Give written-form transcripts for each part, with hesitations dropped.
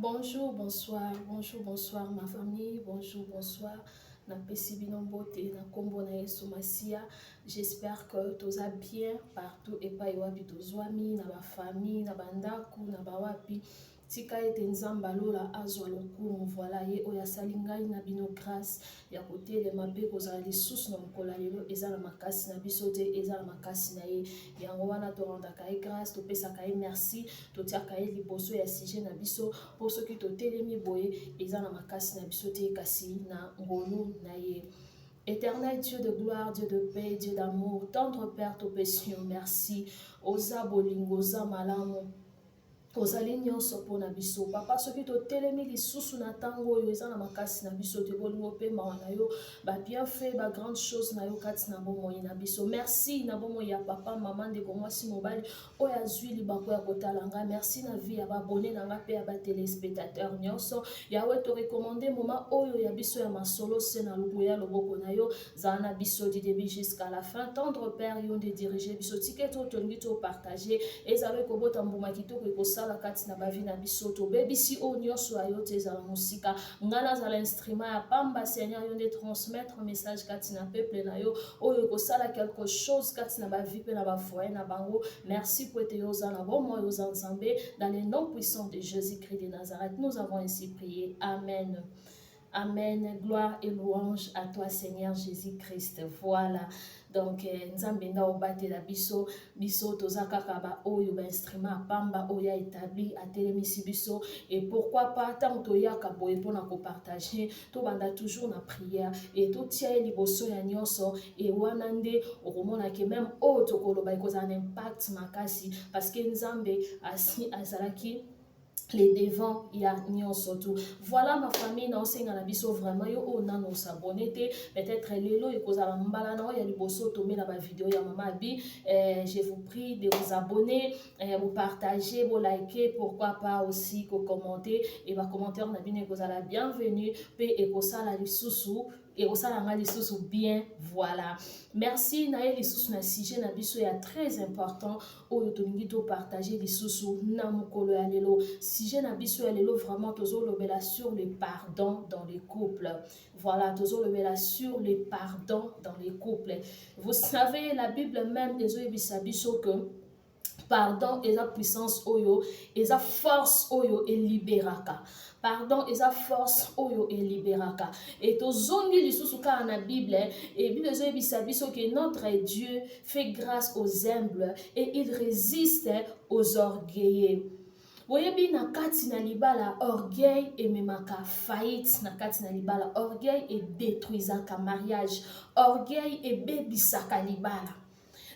Bonjour, bonsoir, bonjour, bonsoir ma famille, bonjour, bonsoir. Napesi bino mbote na kombo na Yesu Masiya. J'espère que toza bien partout epai wapi tozwami na ba famille, na bandako, na bawapi. Tika ete Nzambe alola azwa lokumu. Voilà ye oyo asali ngai na bino grâce ya kotelema mpe kozala lisusu na mokolo ya lelo. Eza na makasi na biso te, eza na makasi na ye. Yango wana torendaka ye grâce, topesaka ye merci, totiaka ye liboso ya sujet na biso, mpo soki totelemi boye eza na makasi na biso te, kasi na ngolu na ye. Éternel Dieu de gloire, Dieu de paix, Dieu d'amour, tendre Père, topesi yo merci. Oza bolingo, oza malamu, ozali nyonso mpo na biso. Papa, soki totelemi lisusu na ntango oyo, eza na makasi na biso te, bolingo mpe mawa na yo, babienfait, bagrande chose na yo kati na bomoi na biso. Merci na bomoi ya papa, mama, ndeko mwasi, mobali oyo azwi libako ya kotala ngai. Merci na vie ya baabonnés na ngai mpe ya batéléspectateur nyonso. Yawe, torecommander moment oyo ya biso ya masolo se na lokuya loboko na yo. Zala na biso du début jusqu'à la fin. Tendre Père, yo nde dirige biso. Tika ete oyo tolingi topartager ezala ekobota mbuma kitoko, ekosala kati na bavie na biso. Tobebisi oyo nyonso ya yo te, ezala mosika. Ngai nazala instrument ya pamba. Seigneur, yo nde transmettre message kati na peuple na yo, oyo ekosala quelque chose kati na bavie mpe na bafoyer na bango. Merci po ete yo oza na bomoi, oza Nzambe. Dans le nom puissant de Jésus-Christ de Nazareth, nous avons ainsi prié. Amen. Amen. Gloire et louange à toi, Seigneur Jésus-Christ. Voilà. Donc, Nzambe nda obatela biso, biso toza kaka ba oyo ba instrument ya pamba oyo établi atelemisi biso. Et pourquoi pas, tant toyaka boye mpona kopartager, tobanda toujours na prière et totia ye liboso ya nyonso. E wana nde okomona ke même oyo tokoloba ekozala na impact makasi, parce que Nzambe asi azalaki les devants ya nyonso tout. Voilà ma famille, na osenga na biso vraiment, yo oyo nano os'abonner te, peut-être lelo ekozala mbala na oyo ya liboso tomela bavideo ya Mama Abi, je vous prie de vous abonner, vous partager, vous liker, pourquoi pas aussi kocommenter. Et bacommentaire na bino ekozala bienvenu mpe ekosala lisusu, ekosala nga lisusu bien. Voilà, merci. Na ye lisusu na sujet na biso ya très important oyo tolingi topartager lisusu na mokolo ya lelo. Sujet na biso ya lelo, vraiment tozolobela sur le pardon dans les couples. Voilà, tozolobela sur le pardon dans les couples. Vous savez, la Bible même ezoyebisa biso que pardon eza puissance oyo eza force oyo eliberaka. Pardon eza force oyo eliberaka. E tozongi lisusu kaka na Bible, e Bible ezoyebisa biso ke notre Dieu fait grâce aux humbles et il résiste aux orgueilleux. Boyebi, na kati na libala, orgueil ememaka faillite. Na kati na libala, orgueil edétruisaka mariage, orgueil ebebisaka libala,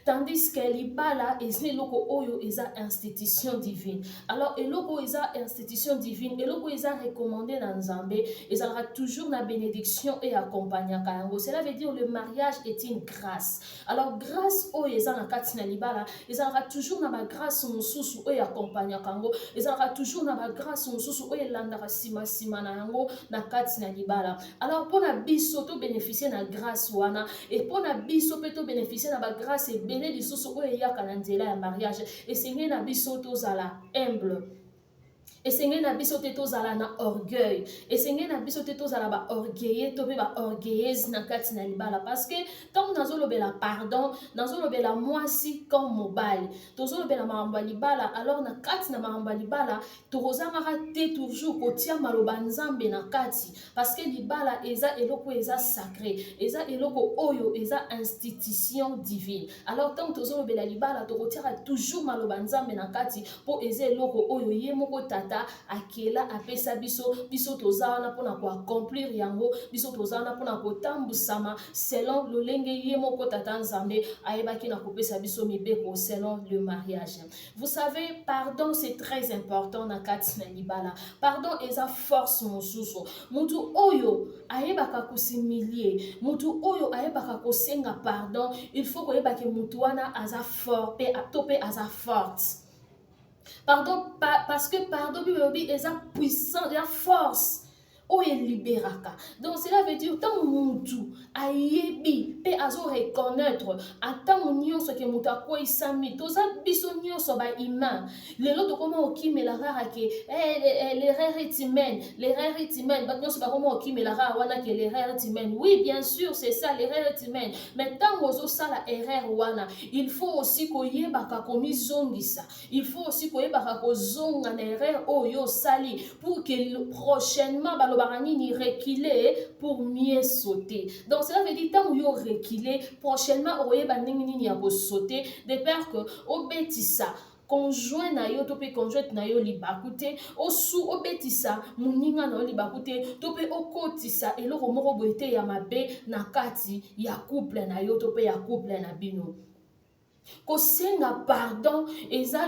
tandis que libala eza eloko oyo eza institution divine. Alors eloko oyo eza institution divine, eloko oyo eza recommandé na Nzambe, ezalaka toujours na bénédiction e accompagnaka yango. Cela veut dire, le mariage est une grâce. Alors grâce oyo eza na kati na libala ezalaka toujours na bagrâce mosusu oyo accompagnaka yango, ezalaka toujours na bagrâce mosusu oyo elandaka nsima na yango na kati na libala. Alors mpona biso tobénéficie na grâce wana, e mpona biso mpe tobénéficie na bagrâce ebele lisusu oyo eyaka na nzela ya mariage, esengeli na biso tozala humble. Esengeli na biso te tozala na orgueil, esengeli na biso te tozala baorgueilleux to mpe baorgueilleuse na kati na libala. Parce que ntango nazolobela pardon, nazolobela mwasi comme mobali, tozolobela makambo ya libala. Alors na kati na makambo ya libala, tokozangaka te toujours kotia maloba Nzambe na kati, parce que libala eza eloko oyo eza sacré, eza eloko oyo eza institution divine. Alors ntango tozolobela libala, tokotiaka toujours maloba Nzambe na kati, mpo eza eloko oyo ye moko Tata akela, apesa biso. Biso toza wana mpona koaccomplir yango, biso toza wana mpona kotambusama selon lolenge ye moko Tata Nzambe ayebaki na kopesa biso mibeko selon le mariage. Vous savez, pardon, c'est très important na kati na libala. Pardon eza force mosusu. Mutu oyo ayebaka kos'humilier, mutu oyo ayebaka kosenga pardon, il faut koyebake mutu wana aza fort mpe to mpe aza forte. Pardon, parce que pardon, Bible elobi, eza puissant, eza force. Oyo eliberaka. Donc cela veut dire ntango mutu ayebi mpe azo reconnaître ntango nyonso ke moto akweyisami, toza biso nyonso ba humain. Lelo tokoma kokimela kaka ke eh, l'erreur est humaine, l'erreur est humaine. Bato nyonso bakoma kokimela kaka wana ke l'erreur est humaine. Oui, bien sûr, c'est ça, l'erreur est humaine, mais ntango ozosala erreur wana, il faut aussi koyebaka komizongisa, il faut aussi koyebaka kozonga na erreur oyo osali pour que prochainement, balobaka nini, reculer pour mieux sauter. Donc cela veut dire ntango yo reculer, prochainement okoyeba ndenge nini ya kosauter, de peur que obetisa conjoint na yo to mpe conjointe na yo libaku te, osu obetisa moninga na yo libaku te, to mpe okotisa eloko moko boye te ya mabe na kati ya couple na yo to mpe ya couple na bino. Kosenga pardon eza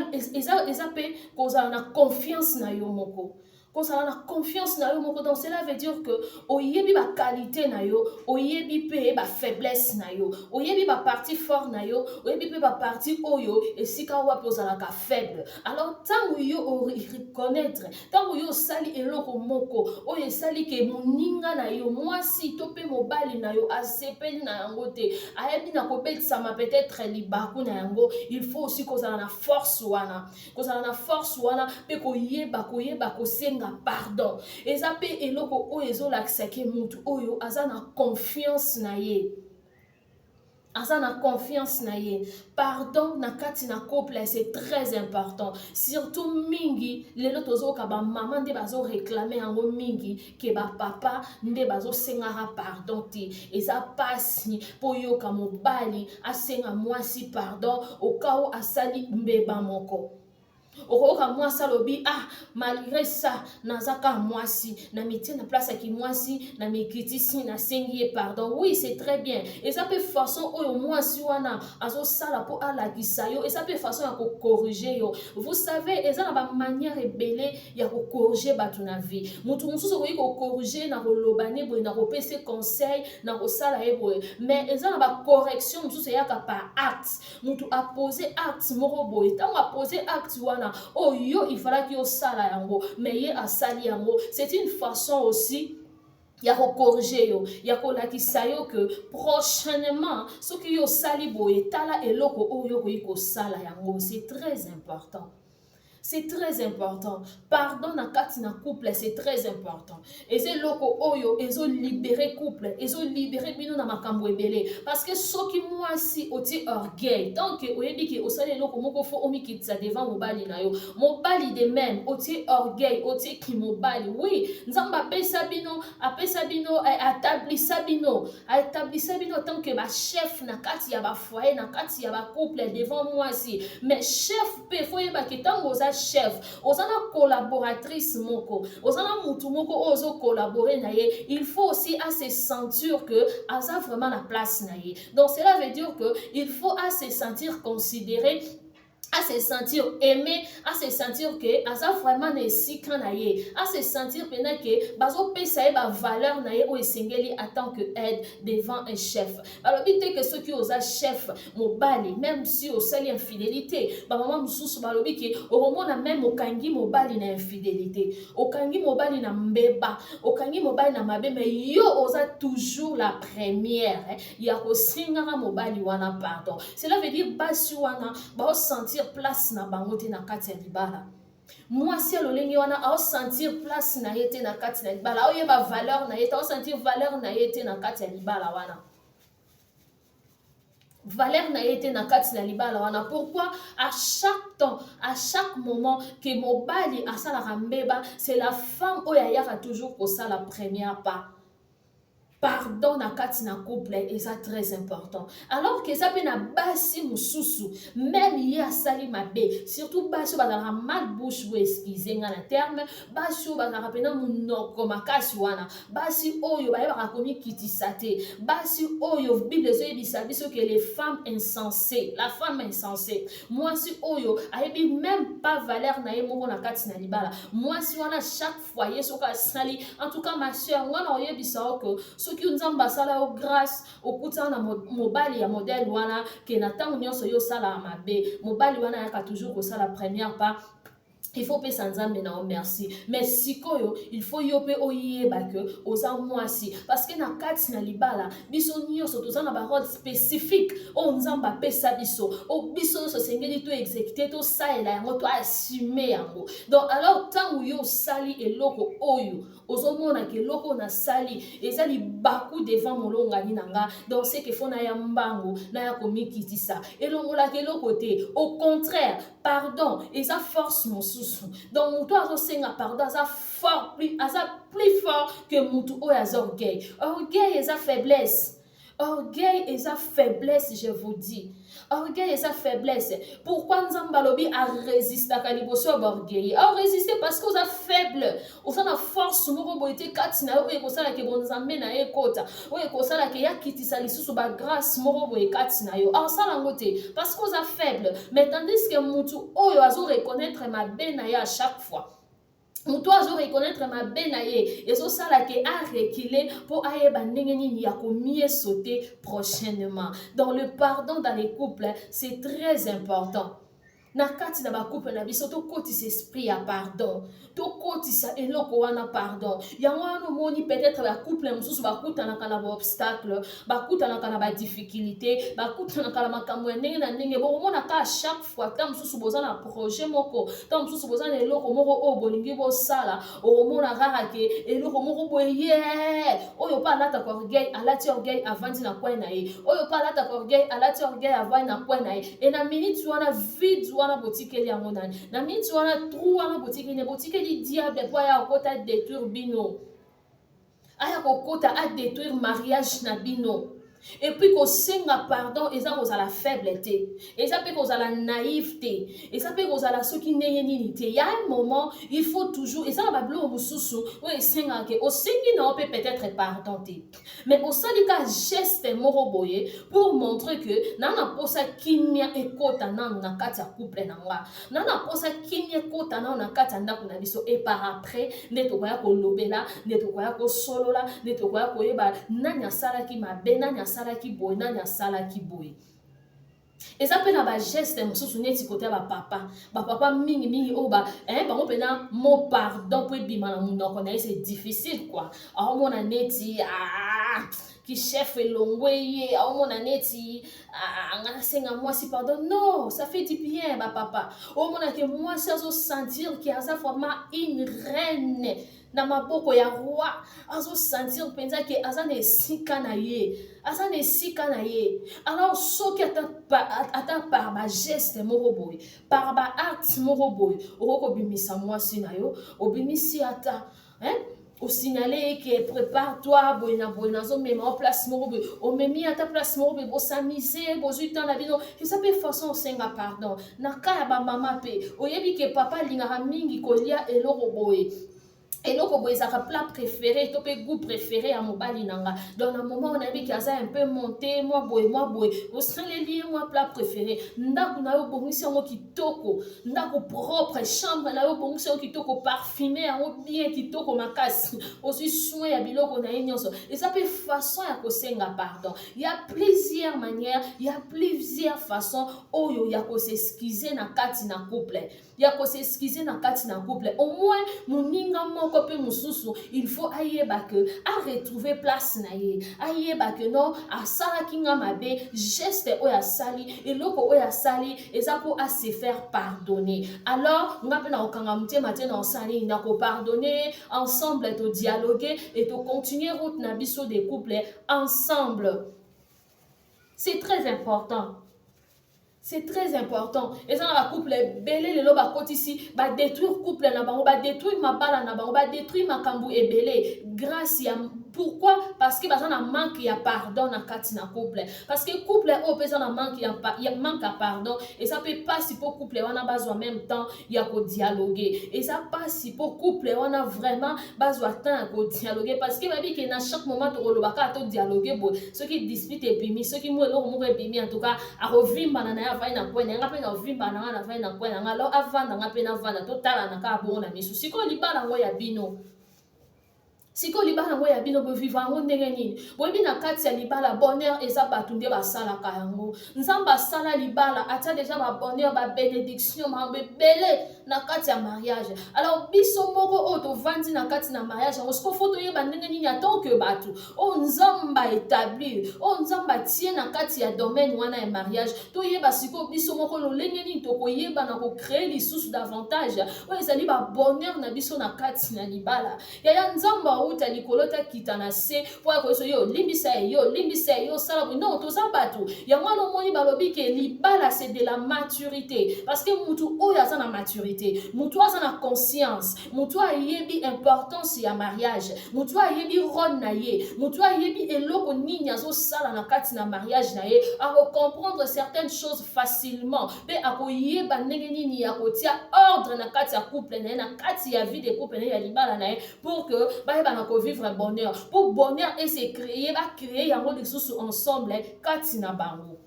mpe kozala na confiance na yo moko, kozala na confiance na yo moko. Donc cela veut dire que oyebi baqualité na yo, oyebi mpe bafaiblesse na yo, oyebi bapartie fort na yo, oyebi mpe bapartie oyo esika wapi ozalaka faible. Alors ntango yo oreconnaître, ntango yo osali eloko moko oyo esali ke moninga na yo mwasi to mpe mobali na yo asepeli na yango te, ayebi na kobetisama peut-être libaku na yango, il faut aussi kozala na force wana, kozala na force wana mpe koyeba kosenga pardon. Eza mpe eloko oyo ezolakisaki motu oyo aza na confiance na ye, aza na confiance na ye. Pardon na kati na couple, c'est très important. Surtout mingi lelo tozoyoka bamama nde bazoréclamer yango mingi ke bapapa nde bazosengaka pardon te. Eza pasi mpo oyoka mobali asenga mwasi pardon okao asali mbeba moko. Okoyoka mwasi alobi: "Ah, malgré ça naza kaka mwasi, na mitie na place ya kimwasi, na mikitisi, nasengi ye pardon." Oui, c'est très bien. Eza mpe façon oyo mwasi wana azosala mpo alakisa yo, eza mpe façon ya kocorriger yo. Vous savez, eza na bamanière ebele ya kocorriger bato na vie. Motu mosusu okoki kocorriger na koloba ne boye, na kopesa conseil, na kosala ye boye, mais eza na bacorrection mosusu eyaka par acte. Motu apose acte moko boye, ntango apose acte wana oyo ifalaki osala yango, mais ye asali yango, c'est une façon aussi ya kocorriger yo, ya kolakisa yo ke prochainement soki yo osali boye, tala eloko oyo okoki kosala yango. C'est très important, c'est très important. Pardon na kati na couple, c'est très important. Eza eloko oyo ezolibérer couple, ezolibérer bino na makambo ebele, parce que soki mwasi otie orgueil, tant que oyebi ke osali eloko moko, faut omikitisa devant mobali na yo. Mobali de même, otie orgueil, otie kimobali. Oui, Nzambe apesa bino, apesa bino, atablisa bino, atablisa bino tant que bachef na kati ya bafoyer, na kati ya bacouple, devant mwasi. Mais chef mpe faut oyebake ntango oza chef, oza na collaboratrice moko, oza na mutu moko oyo ozocollaborer na ye, il faut aussi à se sentir que aza vraiment na place na ye. Donc cela veut dire que il faut à se sentir considéré, à se sentir aimé, à se sentir que aza vraiment na esika na ye, à se sentir mpenza ke bazopesa ye bavaleur na ye oyo esengeli en tant que aide devant un chef. Balobi te ke soki oza chef mobali, même si osali infidélité, bamama mosusu balobi ke okomona même okangi mobali na infidélité, okangi mobali na mbeba, okangi mobali na mabe, mais yo oza toujours la première ya kosengaka mobali wana pardon. Cela veut dire basi wana baosentir place na bango te na kati ya libala. Mwasi ya lolenge wana aosentir place na ye te na kati na libala, aoyeba valeur na ye te, aosentir valeur na ye te na kati ya libala wana, valeur na ye te na kati na libala wana. Pourquoi? À chaque temps, à chaque moment ke mobali asalaka mbeba, c'est la femme oyo ayaka toujours kosala première pas. Pardon na kati na couple eza très important. Alors ke eza mpe na basi mosusu, même ye asali mabe, surtout basi oyo bazalaka mal bouche, bo excuse nga na terme, basi oyo bazalaka mpenza monoko makasi wana, basi oyo bayebaka komikitisa te, basi oyo Bible ezoyebisa biso ke les femmes insensées, la femme insensée, mwasi oyo ayebi même pas valeur na ye moko na kati na libala, mwasi wana chaque fois ye soki asali, en tout cas ma soeur, wana oyebisa yo ke soki Nzambe asala yo grâce, okutana na mobali ya modèle wana ke na ntango nyonso yo osalaka mabe, mobali wana ayaka toujours kosala première pas. Il faut opesa Nzambe na yo merci. Mais sikoyo il faut yo mpe oyeba ke oza mwasi, parce que na kati na libala biso nyonso toza na barole spécifique oyo Nzambe apesa biso, oyo biso nyonso esengeli to exécute, tosalela yango, to assume yango. Donc alors ntango yo osali eloko oyo ozomona ke eloko oyo nasali eza libaku devant molongani na nga, donc c'est que faut naya mbangu, naya komikitisa. Elongolaka eloko te, au contraire, pardon eza force mosusu. Donc moto azosenga pardon aza fort plus, aza plus fort que motu oyo aza orgueil. Orgueil eza faiblesse, orgueil eza faiblesse, je vous dis, orgueil eza faiblesse. Pourquoi Nzambe alobi arésistaka liboso ya baorgueil? Aorésiste parce que oza faible, oza na force moko boye te kati na yo oyo ekosalaka bonzambe na ye ekota, oyo ekosalaka eyakitisa lisusu bagrâce moko boye kati na yo. Aosala yango te parce que oza faible. Mais tandis que mutu oyo azoreconnaître mabe na ye à chaque fois, moto azoreconnaître mabe na ye, ezosala ke arekile mpo ayeba ndenge nini ya komieux sauter prochainement. Donc le pardon dans les couples, c'est très important. Na kati na bacouple na biso, tokotisa esprit ya pardon, tokotisa eloko wana pardon. Yango wana omoni peut-être bacouple mosusu bakutanaka na baobstacle, bakutanaka na badifficulté, bakutanaka na makambo ya ndenge na ndenge. Bokomonaka à chaque fois, ntango mosusu boza na projet moko, ntango mosusu boza na eloko moko oyo bolingi bosala, okomona kaka ke eloko moko boye ye oyo mpe alataka orgueil, alati orgueil, avandi na coin na ye. Oyo mpe alataka orgueil, alati orgueil, avandi na coin na ye. E na minute wana, vide wana botikeli yango nani? Na minute wana, trou wana botikeli, botikeli diable mpo aya kokota détruire bino, aya kokota adétruire mariage na bino. Et puis kosenga pardon eza kozala faible te, eza mpe kozala naïve te, eza mpe kozala soki ndenge nini te. Ya un moment, il faut toujours, eza na babiloko mosusu oyo esengaka ke osengi na yo mpe peut-être pardon te, mais osali ka geste moko boye pour montrer que na na posa kimia ekota nanu na kati ya couple na nga, na na posa kimia ekota nanu na kati ya ndako na biso. Et par après nde tokoya kolobela, nde tokoya kosolola, nde tokoya koyeba nani asalaki mabe, nani asalaki boye, nani asalaki boye. Eza mpe na bageste mosusu neti kote ya bapapa. Bapapa mingimingi oyo bango mpena mo pardon mpo ebima na monoko na ye, c'est difficile quoi. Aomona neti ah, kichef elongwe ye, aomona neti ah, nga nasenga mwasi pardon. Non, ça fait du bien. Bapapa, omona ke mwasi azosentir ke aza vraiment une reine na maboko ya roi, azosentir mpenza ke aza na esika na ye, aza na esika na ye. Alors soki ata par bageste moko boye, par baacte moko boye, okoki kobimisa mwasi na yo, obimisi ata, hein? Osignale ye ke prépare toi boye na boye, nazomema o place moko boye, omemi ata place moko boye, bosamize, bozwi temps na bino. Eza mpe façon osenga pardon. Na ka ya bamama mpe, oyebi ke papa alingaka mingi kolia eloko boye, eloko boye ezalaka plat préféré to mpe goût préféré ya mobali na nga. Donc na moment oyo nayebi ke aza un peu monté, mwa boye, mwa boye, osaleli ye mwa plat préféré. Ndako na yo obongisi yango kitoko, ndako propre, chambre na yo obongisi yango kitoko, parfume yango bien kitoko makasi, ozwi soin ya biloko na ye nyonso. Eza mpe façon ya kosenga pardon. Ya plusieurs manières, ya plusieurs façons oyo ya kos'excuser na kati na couple, ya kos'excuser na kati na couple. Au moins moninga moko mpe mosusu, il faut ayeba ke aretrouve place na ye, ayeba ke non, asalaki nga mabe, geste oyo asali, eloko oyo asali eza mpo ase faire pardonner. Alors nga mpe nakokanga motema te, na osali nakopardonner, ensemble todialogue et tocontinue route na biso de couple ensemble. C'est très important, c'est très important. Eza na bacouple ebele lelo bakotisi, badétruire couple na bango, badétruire mabala na bango, badétruire makambo ebele grâce ya, pourquoi? Parce que baza na manque ya pardon na kati na couple. Parce que couple oyo mpe eza na manque ya pardon, eza mpe mpasi mpo couple wana bazwa même temps ya kodialogue. Eza mpasi mpo couple wana vraiment bazwa temps ya kodialogue, parce que bayebi ke na chaque moment tokoloba kaka todialogue boye, soki dispute ebimi, soki mo eloko moko ebimi, en tout cas akovimbana na ye, avandi na coin na nga, mpe na ovimbana na nga, navandi na coin na nga, alors avanda, nga mpe navanda, totalana kaka bongo na miso. Sikoyo libala yango ya bino. Sikoyo libala yango ya bino bovivre yango ndenge nini? Boyebi na kati ya libala bonheur eza bato nde basalaka yango. Nzambe asala libala atia deja ba bonheur, ba benediction, makambo ebele na kati ya mariage. Alors biso moko oyo tovandi na kati na mariage yango sikoyo fo toyeba ndenge nini en tant que bato oyo Nzambe a etablir, oyo Nzambe atie na kati ya domaine wana ya mariage, toyeba sikoyo biso moko lolenge nini tokoyeba na ko créer lisusu davantage oyo ezali ba bonheur na biso na kati na libala. Yaya nzambe awuta likolo te akita na se po ya koyeso yo limbisa ye yo limbisa ye yo sala boye non toza bato yango wana omoni balobi ke libala c'est de la maturité parce que mutu oyo aza na maturité mutu aza na conscience mutu ayebi importance ya mariage mutu ayebi role na ye mutu ayebi eloko nini azosala na kati na mariage na ye akocomprendre certaines choses facilement mpe akoyeba ndenge nini ya kotia ordre na kati ya couple na ye na kati ya vie de couple na ye ya libala na ye pour que bayeba na kovivre bonheur pour bonheur ese créer bacree yango lisusu ensemble kati na bango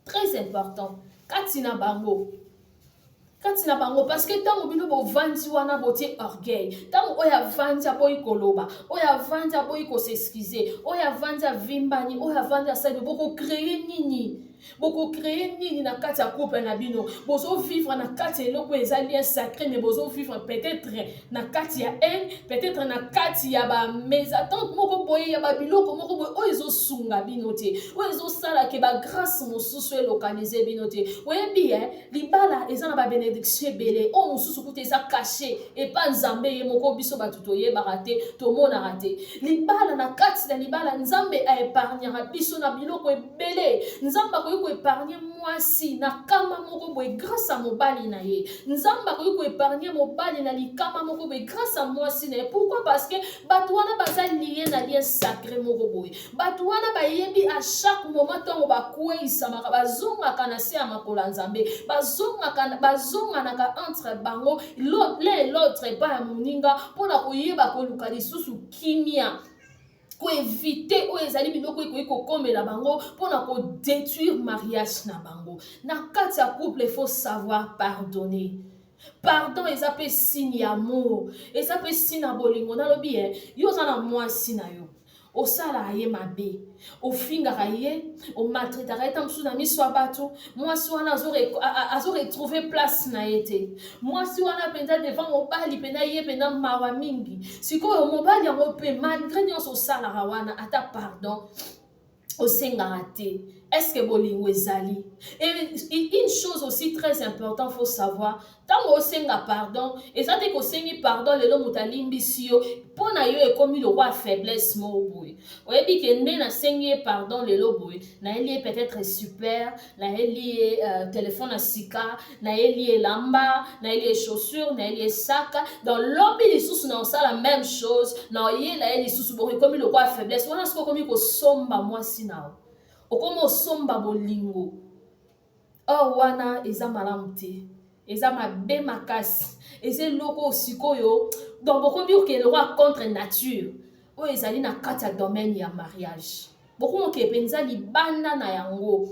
très important kati na bango kati na bango parce que ntango bino bovandi wana botie orgueil ntango oyo avandi aboyi koloba oyo avandi aboyi kosexcuse oyo avandi avimbani oyo avandi asali bokocree nini bokocree nini na kati ya couple na bino bozovivre na kati ya eloko eza lien sacré mais bozovivre peut-être na kati ya haine peut-être na kati ya ba mésentente moko boye ya babiloko moko boye oyo ezosunga bino te oyo ezosala ke bagrâce mosusu elokalize bino te oyebi e libala eza na babenediction ebele oyo mosusu kuta eza kashe epa nzambe ye moko biso bato toyebaka te tomonaka te libala na kati na libala nzambe aepargnaka biso na biloko ebele nzambe akoki koepargne mwasi na kama moko boye grâce ya mobali na ye nzambe akoki koepargne mobali na likama moko boye grâce ya mwasi na ye pourquoi parce que bato wana baza lie na lien sacré moko boye bato wana bayebi à chaque moment ntango bakweisamaka bazongaka na se ya makolo ya nzambe bazongaka bazonganaka entre bango l'un et l'autre epai ya moninga mpo na koyeba koluka lisusu kimia koevite oyo ezali biloko ekoki kokomela bango mpo na kodétruire mariage na bango na kati ya couple il faut savoir pardonner pardon eza mpe signe ya amour eza mpe signe ya bolingo nalobi e yo oza na mwasi na yo osalaka ye mabe ofingaka ye omaltraitaka ye ta mosusu na miso ya bato mwasi wana azoretrouve place na ye te mwasi wana mpenza devant mobali mpenza ye mpenza mawa mingi sikoyo mobali yango mpe malgré nyonso osalaka wana ata pardon osengaka te est-ce que bolingo ezali et une chose aussi très important faut savoir ntango osenga pardon eza te kosengi pardon lelo moto alimbisi yo mpo na yo ekomi lokwa faiblesse moko boye oyebi ke nde nasengi ye pardon lelo boye nayeli ye peut-être super nayeli ye telefone ya sika nayeli ye elamba nayeli ye chaussure nayeli ye saka donc lobi lisusu na osala même chose na oyela ye lisusu bongo ekomi lokwa faiblesse wana soki okomi kosomba mwasi na yo okomi osomba bolingo or wana eza malamu te eza mabe makasi eza eloko sikoyo donc bokomi okende lokwa contre nature oyo ezali na kati ya domaine ya mariage bokomi okende mpenza libanda na yango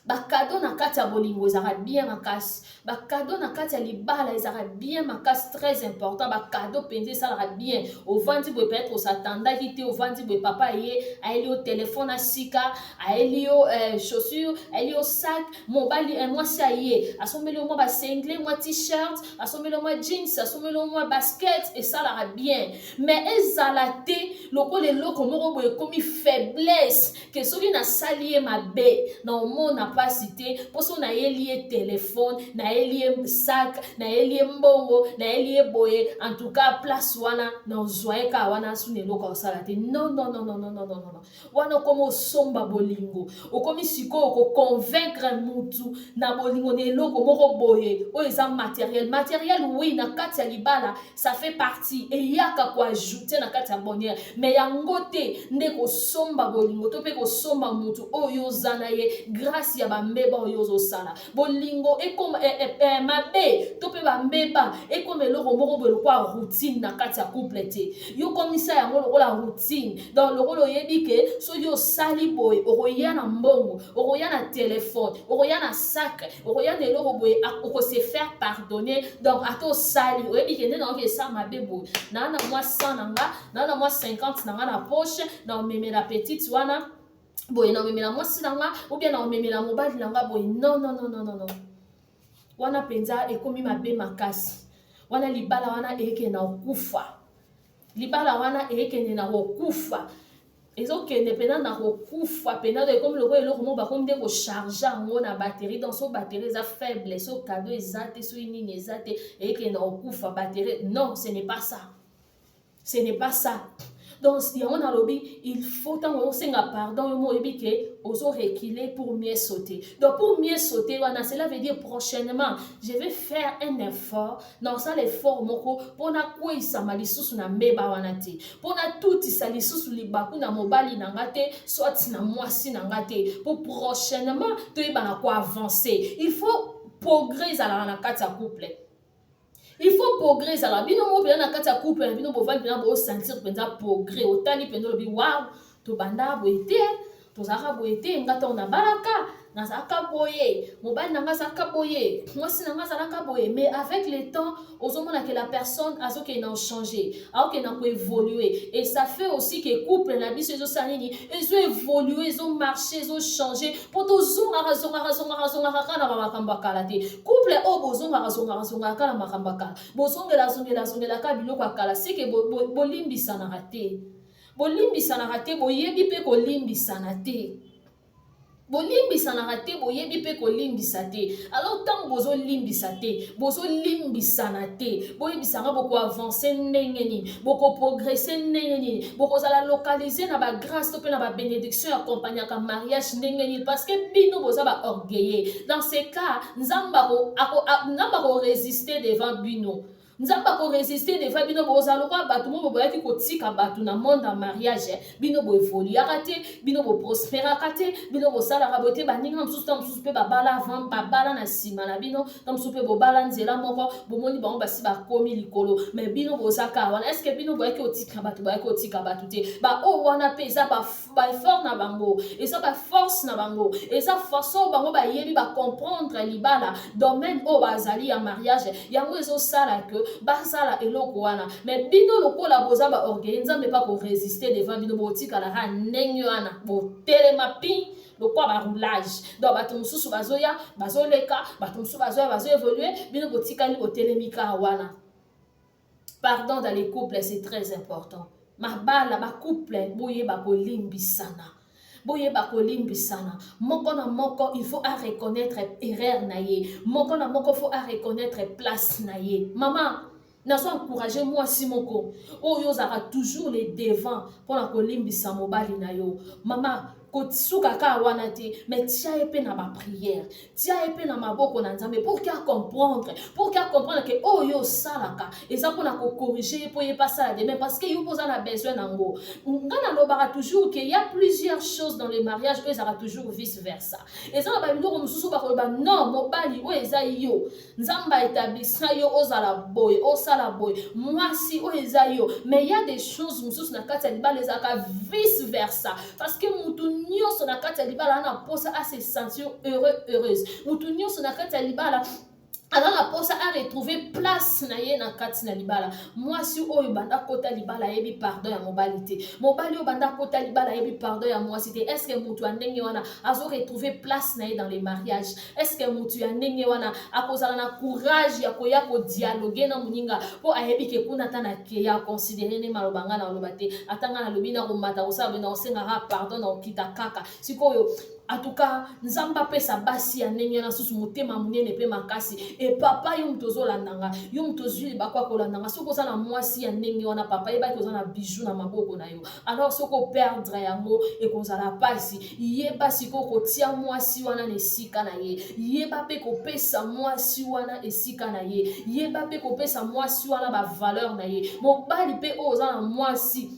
bacadeau na kati ya bolingo ezalaka bien makasi bacadeau na kati ya libala ezalaka bien makasi très important bacadeau mpenza esalaka bien ovandi boye peut-être osatandaki te ovandi boye papa ye ayeli yo telefone asika ayeli yo chaussure ayeli yo sac mobali mwasi aye asombeli yo mwa basinglet mwa t-shirt asombeli yo mwa jeans asombeli yo mwa basket esalaka bien mais ezala te lokola eloko moko boye ekomi faiblesse ke soki nasali ye mabe na omona mpasi te mpo so nayeli ye telefone nayeli ye sac nayeli ye mbongo nayeli ye boye en tout cas place wana na ozwa ye kaka wana suna eloko akosala te non non non non non non non non wana okomi osomba bolingo okomi sikoyo koconvaincre mutu na bolingo na eloko moko boye oyo eza matériel matériel oui na kati ya libala ça fait partie eyaka koajoute na kati ya bonheur mais yango te nde kosomba bolingo to mpe kosomba mutu oyo oza na ye grâce ya bambeba oyo ozosala. Bolingo ekoma eh, eh, eh, mabe to mpe bambeba ekoma eloko moko boye lokola routine na kati ya couple te. Yo komisa yango lokola routine, donc lokola oyebi ke soki osali boye okoya na mbongo, okoya na telefone, okoya na sac, okoya na eloko boye, okose faire pardonner. Donc ata osali, oyebi ke nde naoki esala mabe boye, naa na mwa 100 na nga, naa na mwa 50 na nga na poche, na omemela petite wana boye, na omemela mwasi na nga ou bien na omemela mobali na nga boye. Non, non, non, non, non, non, wana mpenza ekomi mabe makasi. Wana libala wana eyekende na kokufa, libala wana eyekende na kokufa, ezokende mpena na kokufa mpena. Donc ekomi lokola eloko moko bakomi nde kocharger yango na batterie. Donc so batterie eza faible, so cadeau eza te, soki nini eza te, eyekende na kokufa batterie. Non, ce n'est pas ça, ce n'est pas ça. Donc yango nalobi, il faut ntango osenga pardon, yo mo oyebi ke ozoreculer pour mieux sauter. Donc pour mieux sauter wana, cela veut dire prochainement je vais faire un effort, nasala effort moko mpona kweyisama lisusu na mbeba wana te, mpona tutisa lisusu libaku na mobali na nga te, soit na mwasi na nga te, po prochainement toyebana koavancer. Il faut progrès ezalaka na kati ya couple, il faut progrès ezala. Bino moko mpenza na kati ya couple na bino, bovandi mpenza, bosentir mpenza progrès. Otali mpenza, olobi: "Waw, tobanda boye te, tozalaka boye te. Nga ntango nabalaka nazalaka boye, mobali na nga azalaka boye, mwasi na nga azalaka boye." Mais avec le temps, ozomona ke la personne azokende na changer, aokende na koévoluer, et ça fait aussi ke couple na biso ezosala nini? Ezoévoluer, ezomarcher, ezochanger, mpo tozongaka zongaka zongaka zongaka kaka na bamakambo ya kala te. Couple oyo bozongaka zongaka zongaka kaka na makambo ya kala, bozongela zongela zongela kaka biloko ya kala, seke bolimbisanaka te, bolimbisanaka te, boyebi mpe kolimbisana te, bolimbisanaka te, boyebi mpe kolimbisa te. Alors ntango bozolimbisa te, bozolimbisana te, boyebisanga bokoavancer ndenge nini? Bokoprogresser ndenge nini? Bokozala localisé na bagrâce to mpe na babénédiction ya accompagnaka mariage ndenge nini? Parce que bino boza baorgueilleux. Dans ce cas, Nzambe akorésister devant bino, Nzambe akorésister devant bino. Bozala lokola bato moko boyaki kotika bato na monde ya mariage. Bino boévoluaka te, bino boprospéraka te, bino bosalaka boye te. Baninga mosusu, ta mosusu mpe babala avant, babala na nsima na bino, ta mosusu mpe bobala nzela moko, bomoni bango basi bakomi likolo, mais bino bozaka wana. Est-ce bino boyaki kotika bato? Boyaki kotika bato te. Baoyo wana mpe eza baeffort na bango, eza baforce na bango, eza façon bango bayebi bacomprendre libala, domaine oyo bazali ya mariage. Yango ezosala ke basala eloko wana. Mais bino lokola boza baorgueil, Nzambe mpa korésister devant bino. Botikalaka ndenge wana, botelema pi lokola baroulage. Donc bato mosusu bazoya, bazoleka, bato mosusu bazoya, bazoévoluer, bino botikali, botelemi kaka wana. Pardon dans les couples, c'est très important. Mabala, bacouple, boyeba kolimbisana, boyeba kolimbisana. Moko na moko, il faut areconnaître erreur na ye. Moko na moko faut areconnaître place na ye. Mama, nazo encourager mwasi moko oyo ozalaka toujours le devant mpona kolimbisa mobali na yo. Mama, kosuka kaka wana te, mais tia ye mpe na baprière, tia ye mpe na maboko na Nzambe pour que acomprendre ke oyo osalaka eza mpona kocorriger ye, mpo ye mpe asala de même, parce que yo mpo oza na besoin nango. Nga nalobaka toujours ke y a plusieurs choses dans le mariage oyo ezalaka toujours vice versa. Eza na babiloko mosusu bakoloba: "Non, mobali, oyo eza yo, Nzambe aétablissa yo ozala boye, osala boye. Mwasi, oyo eza yo." Mais y a des choses mosusu na kati ya libala ezalaka vice versa, parce que mutu nyonso na kati ya libala ana mposa ase sentir heureux, heureuse. Mutu nyonso na kati ya libala aza na mposa aretrouver place na ye na kati na libala. Mwasi oyo banda kota libala ayebi pardon ya mobali te, mobali oyo banda kota libala ayebi pardon ya mwasi te, est-ce mutu ya ndenge wana azoretrouver place na ye dans le mariage? Est-ce mutu ya ndenge wana akozala na courage ya koya kodialoguer na moninga, mpo ayebi ke kuna ata na keya aconsidérer nde maloba nga na oloba te, ata nga nalobi na komata kosala boye, na kosengaka pardon, na kokita kaka sikoyo? En tout cas, Nzambe apesa basi ya ndenge wana susu motema monene mpe makasi. E papa, yo moto ozolandanga, yo moto ozwi libaku ya kolandanga, soki oza na mwasi ya ndenge wana, papa, yebaki oza na bijou na maboko na yo. Alors soki operdre yango, ekozala mpasi. Yeba sikoyo kotia mwasi wana na esika na ye, yeba mpe kopesa mwasi wana esika na ye, yeba mpe kopesa mwasi wana bavaleur na ye. Mobali mpe oyo oza na mwasi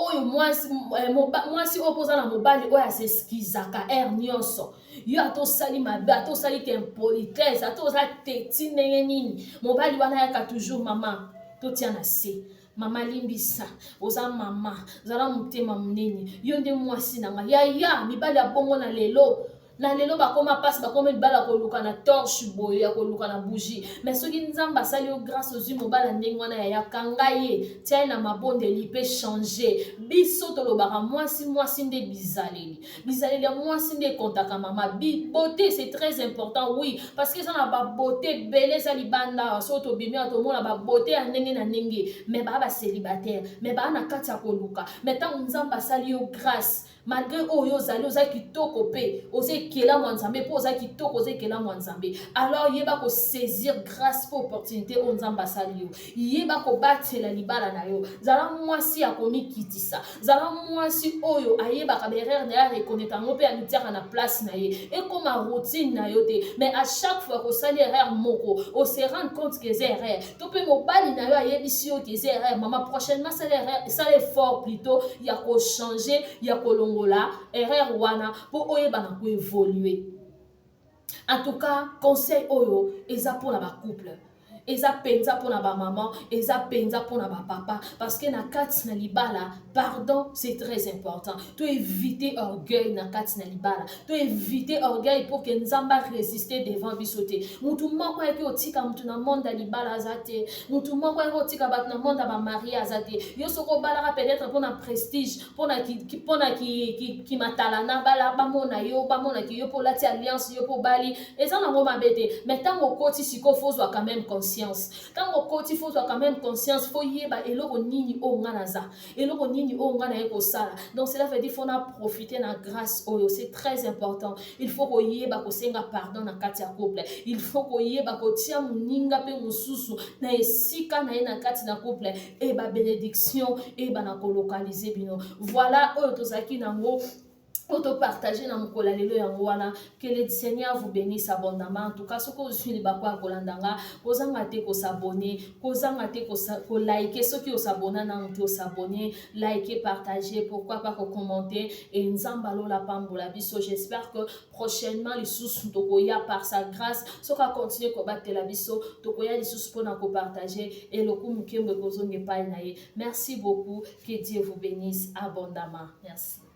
Oyo mwasi, eh, mwasi oyo mpo oza na mobali oyo aseskizaka heure nyonso, yo ata osali mabe, ata osali ke impolitesse, ata oza teti ndenge nini, mobali wana ayaka toujours mama totia na se, mama limbisa, oza mama, zala motema monene, yo nde mwasi na ngai. Yaya, mibali ya bongo na lelo, na lelo bakoma mpasi, bakoma mibali ya koluka na torche boye, ya koluka na bougie. Mais soki Nzambe asali yo grâce, ozwi mobali ya ndenge wana, yaya, kanga ye, tia ye na mabondeli mpe change. Biso tolobaka mwasi, mwasi nde bizaleli, bizaleli ya mwasi nde ekontaka. Mama, beauté, c'est très important, oui, parce que eza na babeauté ebele eza libanda. Soki tobimi awa, tomona babeauté ya ndenge na ndenge, mais baa bacélibataire, mais baa na kati ya koluka. Mais ntango Nzambe asali yo grâce, malgré oyo ozali, oza kitoko mpe oza ekelamu ya Nzambe, mpo oza kitoko, oza ekelamu ya Nzambe, alors yeba kosaisir grâce mpo opportunité oyo Nzambe asali yo. Yeba kobatela libala na yo. Zala mwasi ya komikitisa, zala mwasi oyo ayebaka baerreur na ye, areconnaître yango mpe amitiaka na place na ye. Ekoma routine na yo te, mais à chaque fois kosali erreur moko, ose rendre compte ke eza erreur, to mpe mobali na yo ayebisi yo ke eza erreur, mama, prochainement sala erreur, sala effort plutôt ya kochanger, ya kolongola erreur wana mpo oyeba na koévoluer. En tout cas, conseil oyo eza mpona bacouple, eza mpenza mpona bamama, eza mpenza mpona bapapa, parce que na kati na libala, pardon, c'est très important. To éviter orgueil na kati na libala, to éviter orgueil pour que Nzambe arésister devant biso te. Mutu moko ayaki otika mutu na monde ya libala aza te. Mutu moko ayaki otika bato na monde ya bamariés aza te. Yo soki obalaka peut-être mpona prestige, mpona kimatalana, bala bamona yo, bamonaki yo mpo olati alliance, yo mpo obali, eza nango mabe te. Mais ntango okoti sikoyo, faut ozwa quand même conscience. Ntango okoti, faut ozwa quand même conscience, faut yeba eloko nini oyo nga naza, eloko nini oyo nga naye kosala. Donc cela veut dire faut na profiter na grâce oyo, c'est très important. Il faut koyeba kosenga pardon na kati ya couple. Il faut koyeba kotia moninga mpe mosusu na esika na ye na kati na couple, e babénédiction eyeba na kolocaliser bino. Voilà oyo tozalaki nango, oyo topartage na mokolo ya lelo, yango wana. Que le Seigneur vous bénisse abondamment. En tout cas, soki ozwi libaku ya kolanda nga, kozanga te kos'abonner, kozanga te kolike. Soki os'abonner nanu te, os'abonner, like, partager, pourquoi pas kocommenter. E Nzambe alola pambola biso. J'espère que prochainement lisusu tokoya, par sa grâce, soki acontinue kobatela biso, tokoya lisusu mpona kopartage. Elokumu, nkembo ekozonga epai na ye. Merci beaucoup, que Dieu vous bénisse abondamment. Merci.